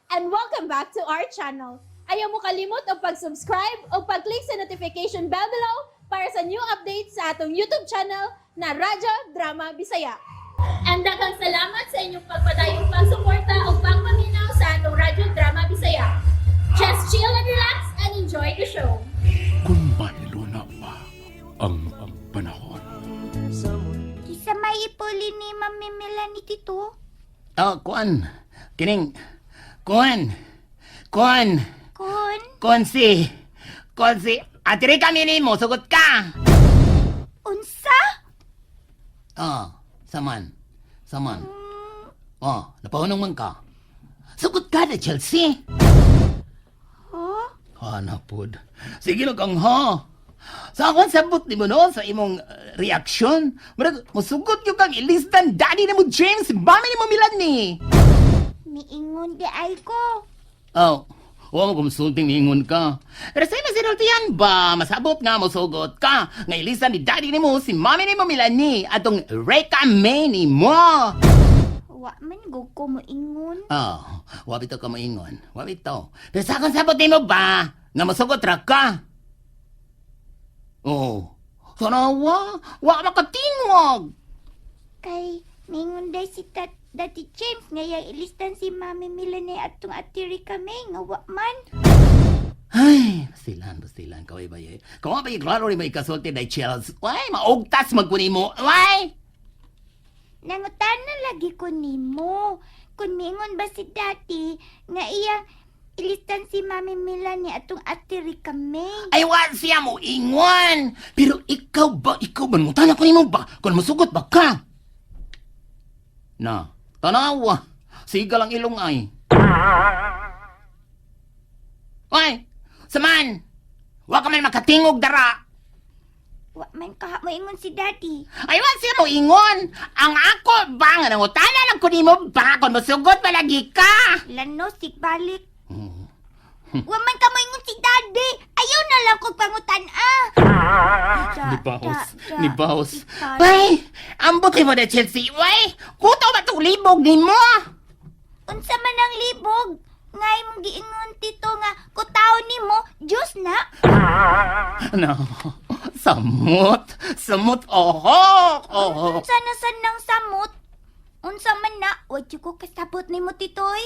And welcome back to our channel. Ayaw mo kalimot og pag-subscribe o pag-click sa notification bell below para sa new updates sa atong YouTube channel na Radyo Drama Bisaya. And daghang salamat sa inyong pagpadayong pagsuporta o pagpaminaw sa atong Radyo Drama Bisaya. Just chill and relax and enjoy the show. Kung mahiluna pa ang panahon. Kisa may ipuli ni Mami Melanie, Tito. Oh, kuan. Kining kuan. Kuan. Kun, Kuan si Atiri kami nimo, sugot ka. Unsa? Oh, saman. Saman. Oh, napahunong man ka. Sugot ka na, Chelsea. Huh? Hanapod. Sige lang kang ha. Sa akong sabot ni mo no, sa imong reaksyon, murag musugot gyud kang ilistan daddy nimo James, mami nimo Melanie. Miingon di ay ko. Oh, huwag mo kumsulting ingon ka. Pero sa'yo masinultihan ba? Masabot nga mosugot ka. Nga ilisan ni daddy nimo, si mami nimo Melanie, atong Reka May ni mo. Wa man gud ko moingon. Oh, wa bitaw ka moingon. Wa bitaw. Pero sa akong sabot nimo ba? Nga mosugot ra ka. Oh, sana wa makatingog. Kay miingon day si Daddy James nga iyang ilistan si Mami Melanie atong Ate Rica May nga wa man. Ay, basilan, basilan. Kaway ba eh? Kaway ba klaro rin may kasulti na Chels? Way, maugtas magkuni mo. Way! Nangutana lagi ko nimo. Kung miingon ba si Daddy nga iyang ilistan si Mami Melanie atong Ate Rica May. Ay, wa siya mo ingon. Pero ikaw ba, nangutana ko nimo ba? Kung musugot ba ka? Na, tanawa. Siga lang ilong ay. Oy, saman! Wa ka man makatingog dara. Wa man kaha moingon si Daddy. Ay, wa siya mo ingon. Ang ako ba, nga nangutana lang ko nimo ba? Kung musugot ba lagi ka? Lano, sigbalik. Wa man ka moingon si Daddy. Ayaw na lang kog pangutan ah. Ni Baos, ni Baos. Ay, ambot mo na Chelsea. Way, kutaw ba itong libog ni mo? Unsa man ang libog? Nga imong giingon, Tito, nga kutaw nimo, Diyos na. No, samot, samot, ohok, ohok. Unsa na sad nang samot? Unsa man na? Wa jud ko kasabot nimo, Titoy.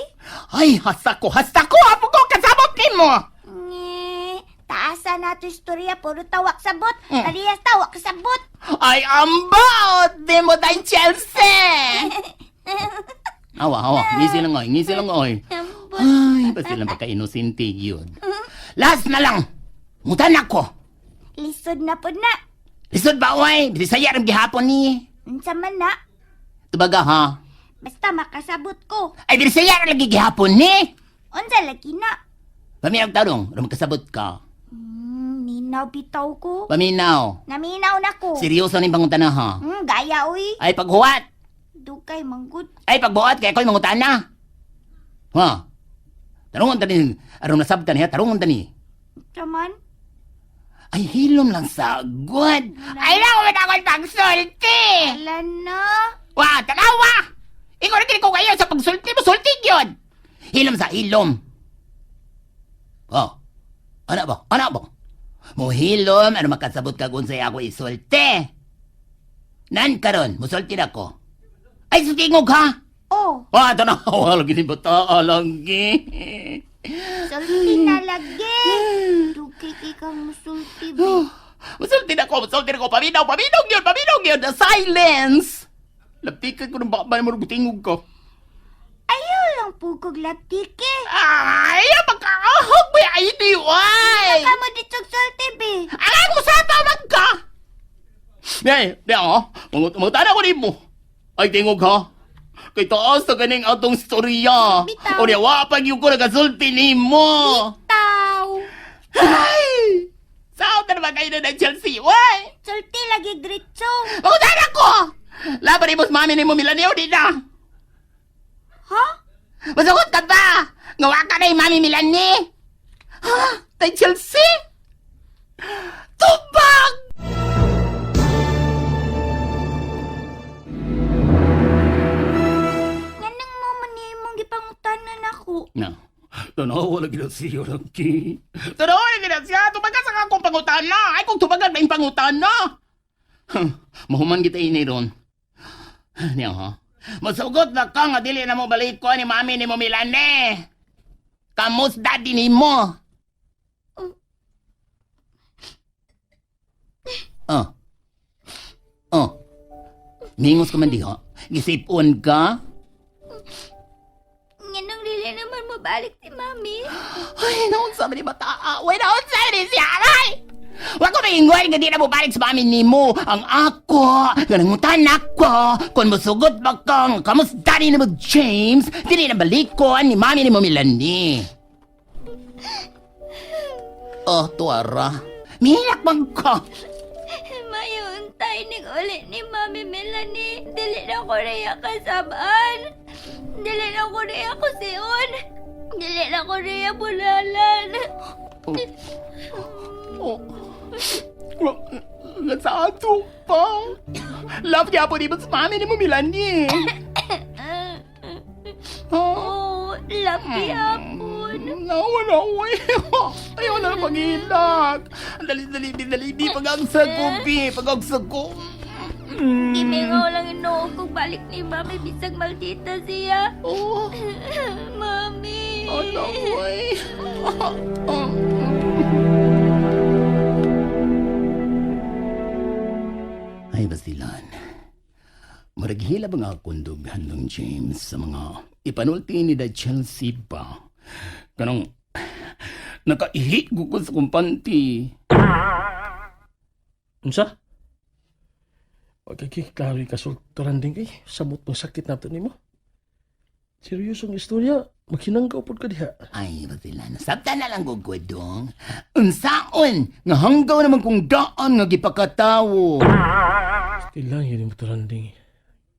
Ay, hasta ko, apo ko, kasabot ni mo. Nge, taasa na to istorya, puro tawak sabot. Parehas tawak kasabot. Ay, ambot, di mo dahil Chelsea. Awa, awa, ngisi lang oy, ngisi lang oy. Ambot. Ay, basta lang pagka-inosente yun. Last na lang, mutan ako. Lisod na pod na. Lisod ba, oy? Bisaya rin gihapon ni. Unsa man na? Tubaga, ha? Basta makasabot ko. Ay, Bisaya rin lagi gihapon ni. Unsa lagi na? Paminaw tarong, aron makasabot ka. Minaw bitaw ko. Paminaw. Naminaw na ko. Seryoso ning pangutana ha. Gaya uy. Ay paghuwat. Dugay manggud. Ay pagbuhat kay ako'y mangutana. Ha? Tarungon tani aron nasabtan niya, tarungon tani. Taman. Ay hilom lang sagod. Ay lang ko akong pagsulti. Ala na. Wa, tanawa. Ikaw na ko kayo sa pagsulti mo, sulti gyud. Hilom sa hilom. Oh. Ana ba? Ana ba? Mohilom ano makasabot ka kung sa'yo ako isulti. Nan karon, musulti na ko. Ay, sutingog ha? Oh, Ah, tanawa lagi ni bata lagi. Sulti na lagi. Dugay kay kang musulti be. Musulti na ko, musulti na ko. Paminaw, paminaw yun, paminaw yun. The silence. Laptikan ko ng bakbay mo tingog ko. Ayaw lang po kog laptike. Ay, pagkaahog mo ay di, way. Kamo dito sulti be. Alam mo sa tawag ka. Di, di ako. Mangutana ko nimo. Ay, tingog ha. Kay taas na ganing atong storya. Bitaw. O niya, wa pag yung ko nagasulti nimo. Taw. Ay! Sao na naman kayo na ng Chelsea, way? Sulti lagi diretso. Mangutana ko! Laban ni mami ni mo Milaneo di na. Ha? Masugot ka ba? Ngawa ka na yung mami Milani. Ha? Tay Chelsea? Tubag! Nganang mo man imong gipangutanan ako. No. Tanawa lagi na siya, lagi. Tanawa lagi na siya. Tubagan sa akong pangutana. Ay, kung tubagan ba yung pangutana? Huh, mahuman kita ini ron. Niya, ha? Masugot na ka nga dili na mo balik ko ni mami ni mo Milane. Kamus daddy ni mo. Oh. Oh. Mingos ka man diha. Gisipon ka? Nganong dili naman mo balik si Mami? Ay, naunsa man ni bata. Uy, naunsa ni siya, aray! Wa ko maingon nga di na mo balik sa mami nimo. Ang ako, nga nangutan ako, kung musugot ba kang kamusta ni mo James, dili na balik ko ni mami nimo Milani. Oh, tuara. Mihilak man ko. Mayuntay ning uli ni Mami Melanie. Dili na ko niya kasabaan. Dili na ko niya kusion. Dili na ko niya bulalan. Oh. Oh. Sa ato pa. Love niya po di ba sa mami ni mo Milani? Oh. Oh, love hapon. Nawa na, uy. Ayaw na pag-ilak. Ang dali-dali, dali, pag-agsag ko, bi. Pag-agsag ko. Mm. Gimingaw lang inoong kung balik ni Mami bisag maldita siya. Oh, Mami. ano, uy. Ay, Basilan. Maraghila ba nga akong dughan ng James sa mga ipanulti ni da Chelsea ba? Kanang nakaihi ko ko sa kumpanti. Unsa? Pagkaki, klaro yung kasulturan din kay. Samot mong sakit nato nimo. Seryosong istorya, maghinanggaw pod ka diha. Ay, Basilan, sabta na lang ko dong. Unsaon, nga hanggaw naman kung daan nga gipakatawo. Still lang yun yung turanding.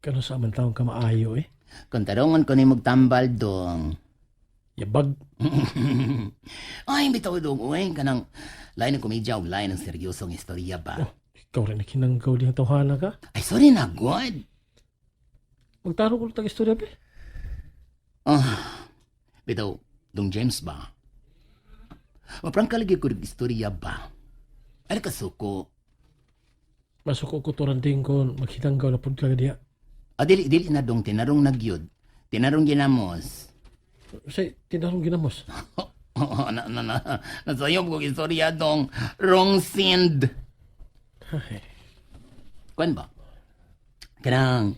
Kano sa man taong ka maayo eh. Kung tarungan ko ni magtambal dong. Yabag. Ay, bitaw dong, uy, kanang lain ng komedya o lain ng seryosong istorya ba? Oh, ikaw rin naghinanggaw dihang tawhana ka. Ay, sorry na, God. Magtaro ko tag istorya be. Ah, bitaw, dong James ba? Maprangka lagi ko ng istorya ba? Ay, kasuko. Masuko ko turanding kon maghinanggaw na pod ka diha. Ah, dili, dili na dong, tinarong nagyod. Tinarong ginamos. Say, tinarong ginamos. Oo, na, na, na, nasayop ko istorya dong. Wrong send. Ay, Kuan ba? Kanang,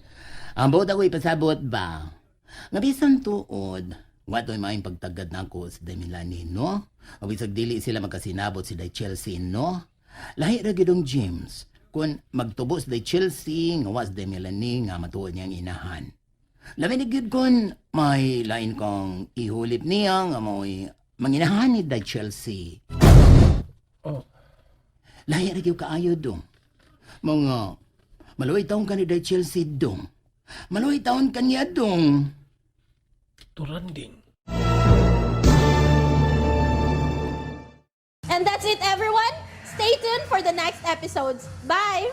ang buot ako ipasabot ba? Nga bisan tuod, wato'y maayong pagtagad na ako sa Demilani, no? O bisag dili sila magkasinabot si Day Chelsea, no? Lahi ra gyud ang James. Kung magtubos Day Chelsea, nga was Demilani nga matuod niyang inahan. Labi ni gyud kun may lain kong ihulip niya nga mo'y manginahan ni Day Chelsea. oh, Lahi ra gyud kaayo dong. Mga maluoy taon ka ni Day Chelsea dong. Maluoy taon ka niya dong. turanding. And that's it, everyone. Stay tuned for the next episodes. Bye!